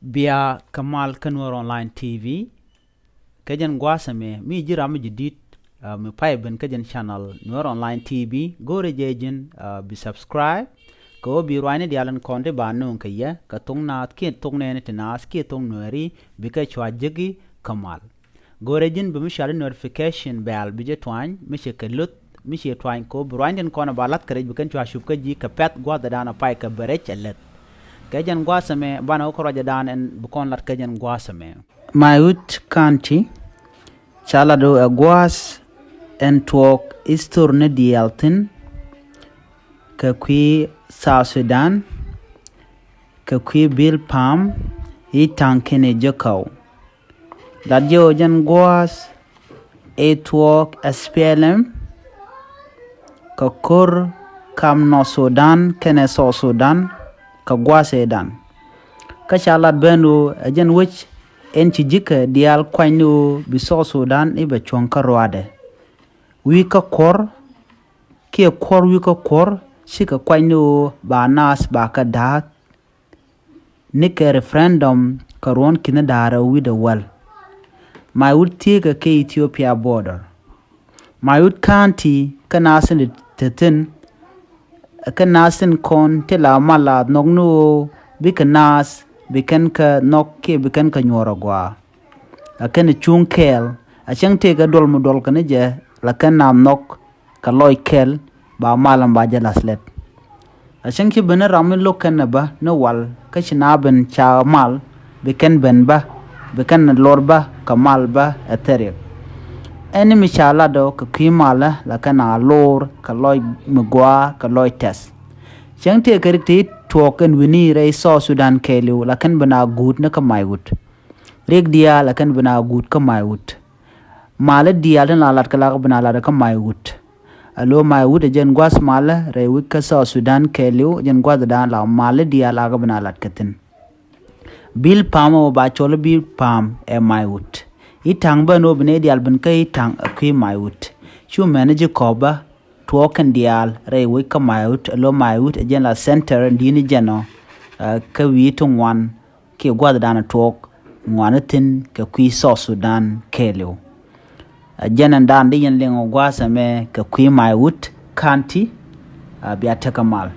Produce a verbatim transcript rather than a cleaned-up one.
Bia kɛ mal kä Nuer Online T V. Kɛ jɛn gua̱a̱th ɛmɛ mi ji̱ ram mi ji̱ di̱t, ah, mi pay ben kä jɛn channel Nuer Online T V. Go̱o̱rɛ jɛ ji̱n, ah, bi subscribe. Kɛ ɣöö bi ruacni diaal in kɔn ti ba nööŋ kɛ yɛ kɛ thoŋ naath kiɛ thoŋ nɛɛni ti naath kiɛ thoŋ Nuɛɛri bikɛ cua jeki kɛ mal. Go̱o̱rɛ ji̱n bi mi cuali notification bell bi jɛ tuany mi cɛ kɛ luth mi cɛ tuany kɛ ɣöö bi ruacni tin kɔn ba lath kɛ rɛc bi kɛn cua cup kä ji̱ kɛ pɛ̈th gua̱a̱th ɛ daan a pay kɛ bɛ rɛc ɛ leth. Kɛ jɛn gua̱a̱th ɛmɛ banɛ wä kä ruacɛ daan ɛn bi kɔn lat kɛ jɛn gua̱a̱th ɛmɛ. Maiwut County ca lat ɣöö ɛ gua̱a̱th ɛn tuɔɔk history ni diaal thi̱n kɛ kui̱ South Sudan, kɛ kui̱ Bilpam i̱ Taŋ kɛnɛ Jekɔw. Lat jɛ ɣöö jɛn gua̱a̱th ɛ tuɔɔk S P L M kɛ ko̱r kam North Sudan kɛnɛ South Sudan kɛ gua̱a̱th ëëdan. Kä ca lat ben ɣöö ɛ jɛn wec ɛn ci ji̱kɛ diaal kuany ni ɣöö bi South Sudan i̱ bɛ cuɔ̱ŋ kä ruaadɛ. Wi̱i̱ kä kuɔ̱r kiɛ kuɔ̱r wi̱i̱ kä kuɔ̱r cikɛ kuany ni ɣöö ba naath ba kä da̱a̱k nikɛ referendum kɛ ruɔ̱n ki̱ni da̱a̱r ɛ wi̱cdɛ wäl. Maiwut thieekɛ kɛ Ethiopia border. Maiwut County kä naath in te thi̱n, kä naath in kɔn ti la mal la nhɔk ni ɣöö bikɛ naath bi kɛn kɛ nhɔk kiɛ bi kɛn kɛ nyuɔ̱ɔ̱r agɔaa. A kɛn cuŋ kɛɛl a cäŋ tëëkɛ duɔl mi duɔl kɛ ni jɛ la kɛn naath nhɔk kɛ lɔc kɛl ba mal ɛn ba jɛ la̱th lɛt. A cäŋ ci ben ni ram mi lo̱k kɛn ɛ bä ni wal kä ci na ben ca mal bi kɛn ben bä bi kɛn lor bä kɛ mal bä ɛ thɛriɛk. Ɛn ni mi ca lat ɔ kɛ kui̱ malä la kɛn a lor kɛ lɔc mi gua̱a̱ kɛ lɔc tɛth. Cäŋ tëëkɛ rik ti tuɔɔk ɛn wi̱ni rɛy South Sudan kɛɛliw la kɛn ben a guut ni kä Maiwut. Rik diaal la kɛn ben a guut kä Maiwut. Malä diaal tin la lat kɛ la kɛ ben a lat kä Maiwut. A lo̱ Maiwut ɛ jɛn gua̱a̱th malä rɛy wec kä South Sudan kɛɛliw ɛ jɛn gua̱a̱th dan la malä diaal la kɛ ben a lat kɛ thi̱n. Bilpam ɛ wä ba cɔl i̱ Bilpam ɛ Maiwut. I̱ Taŋ ben wä bi nɛy diaal ben kä i̱ Taŋ ɛ kui̱ Maiwut. Cu mɛn ji̱ kɔp bä tuɔɔk kɛn diaal rɛy wec kä Maiwut, ɛ lo̱ Maiwut ɛ jɛn la center in di̱i̱n i̱ jɛn ɔ, ɛ, kä wi̱i̱ ti ŋuan kiɛ gua̱th dan tuɔɔk ŋuan i̱ thi̱n kɛ kui̱ South Sudan kɛɛliw. Ɛ jɛn ɛn dan di yɛn liŋ ɔ gua̱a̱th ɛmɛ kɛ kui̱ Maiwut County, ɛ, bia tekɛ mal.